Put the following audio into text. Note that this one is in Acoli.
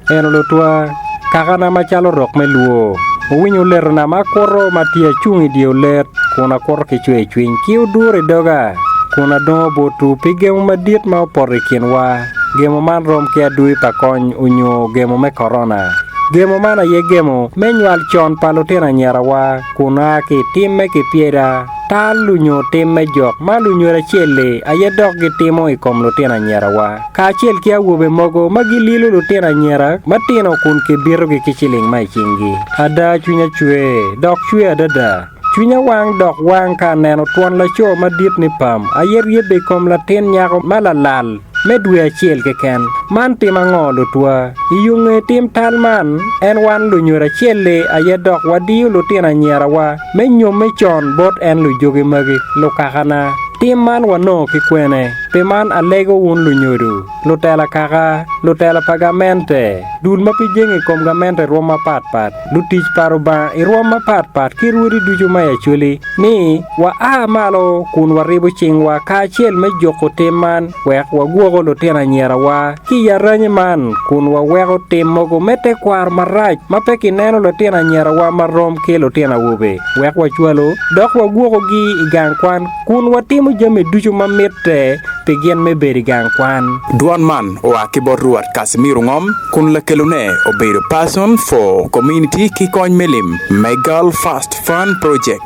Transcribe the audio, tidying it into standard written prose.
Eno lutwa, kakana macalo rok me lwor, wuwinyo letona ma akuto ma tye acung i dye olet, kun akuto ki cwercwiny ki odur i doga, kun adongo botwu pi gemo madit ma opoto i kinwa. Gemo man rom ki adwogi pa kony onyo gemo me korona. Gemo man aye gemo me nywal con pa lutino anyirawa kun a ki i tim me kipyeda, tal onyo tim me jok ma lunyodo acel-li aye dok gitimo i kom lutino anyirawa, kacel ki awobe mogo ma gililo lutino anyira matino kun kibitogi ki ciling ma i cinggi. Ada cwinya cwer, dok cwer adada. Cwinya wang dok wang ka aneno twon laco madit ni pam aye ryebbe i kom latin nyako ma lalal me dwe acel keken. Man tim ango lutwa? I yo nge tim tal man, en wan lunyodo acel-li aye dok wadiyo lutino anyirawa me nyomme con bot en lujogi magi, lukakana. Tim man wanongo ki kwene? Pi man alego wun lunyodo, lutela kaka, lutela pa gamente, dul ma pe jenge i kom gamente rwom mapat pat, lutic pa Rubanga i rwom mapat pat ki rwodi ducu ma i Acholi, ni wa a malo kun waribo cingwa kacel me juko tim man wek wagwoko lutino anyirawa ki i aranyi man kun waweko tim mogo me tekwaro marac ma pe kineno lutino anyirawa ma rom ki lutino awobe wek wacwalo dok wagwokogi i gang kwan kun watimo jami ducu ma mitte pi gin me bedo i gang kwan. Dwon man oa ki bot Rwot Casimiro Ngom kun lakelone obedo Person for Community ki kony me lim me Girl First Fund Project.